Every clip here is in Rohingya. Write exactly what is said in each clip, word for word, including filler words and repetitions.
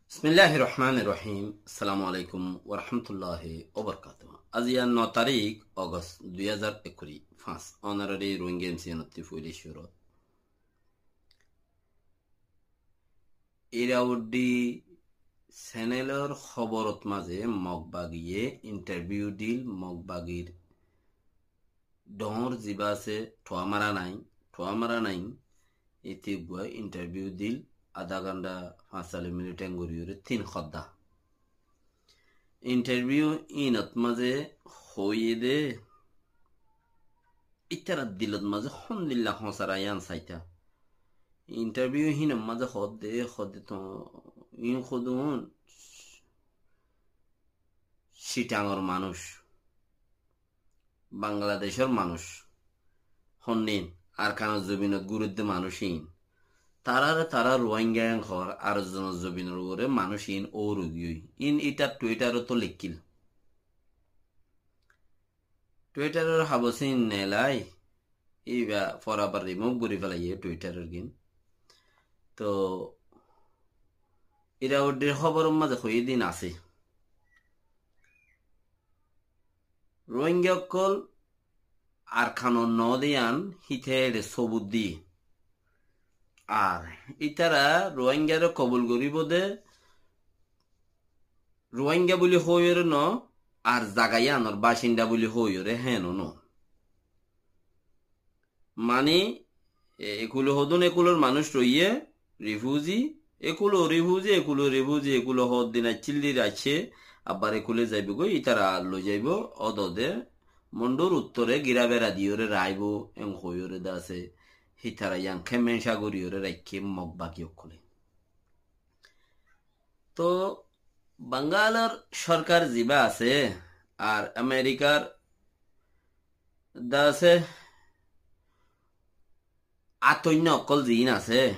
Bismilláhir rohmánir rohím. Assalamu aléikum wa rahmatulláhi wa barakátuhu. Aijja no tarík Ogost dui házar ekkuri fañs. Ónorari Rohingya M C N ottú foila cúrut. Irauddin senelor hóborot mazé Mog bagiye intarviu dil, Mog bagir dhoóñr zibá asé, thuamara nái, thuamara nái, íte uggúa intarviu dil, adá gánda, fañs salic minit engorí óre tin hoddá. Intarviu ínot mazé hoiyé dé, ítarar dilot mazé hondilla hóñsara yían saitá. Intarviu hínor mazé hoódde, hoódde toóu, iín hodún Citangor manúic, Bangladecór manúic, honnín Arkanor zobinot gúredde manúic iín. Taráre tará Ruáinga en hoór, ar zonor zobinor uore manúic iín óur óigiyoi. Iín ítar Twittarottú leikkíl. Twittaror habos iín neelai, íba fore abar rimuf gorí felaiyé Twittaror gín. Toóu Irauddinor hóboror mazé hoiyé dé iín asé. Ruáinga ókkol Arkanor noó dé yían híte eçe sóbut diyé. Ar ítara Ruáingare kobul goríbou dé, Ruáinga buli hoóiyoré noó, ar zaga yíanor bácinda buli hoóiyoré héeno noó. Maní, e, ekule hodún ekulor manúic roiyé, rifuzi, ekulo rifuzi, ekulo rifuzi, ekulo hoddin accíl dé aiccé, abar ekule zaibou goi, ítara loizaibou, ódode, Mondhur uttore girabera diyoré raibou, en hoiyoré dé asé, hítara yían kémenca goríyoré raikké Mog bagi ókkole. Toóu Bangalor sorkar zibá asé, ar Amerikar dé asé, atoinna ókkol ziín asé,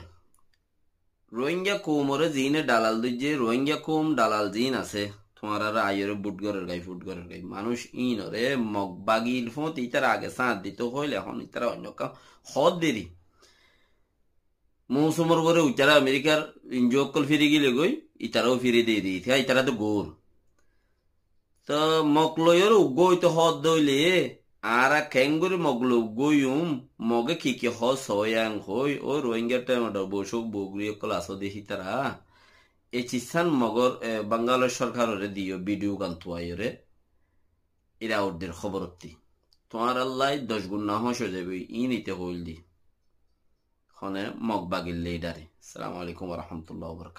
Ruáinga koumoré ziíne dalal doijje, Ruáinga koum dalal ziín asé, tuáñraré aiyóre bút gorer gái, fút gorer gái. Manúic íinoré Mog bagir fúañti ítara age sáñt ditou hoóile, ehón ítara oinno kam hoódde ri. Mousumor uore uitará Amerikar inju ókkol firi gíle goi, itarau firi diyé dé, ítara, ítara toóu goór. Toóu Mog loiyóre uggúa óito hoódde óile, añára keéngorí Mog loi uggúa óiyum, Moge ki ki hoó soóya en hoói, óu Ruáingar thaimodor bocók bogrí ókkol asó dé hítara. E ciccán Mogor, e, Bangalor sorkaroré diyó, bidhiu gán tuaiyóre, Irauddinor hóborottí. Tuáñrallái doc gunna hóñc ói zaiboi, iín íte hoóil dé. Hone Mog bagir lidare. Assalamu aléikum wa rahmatulláhi wa barakátuhu.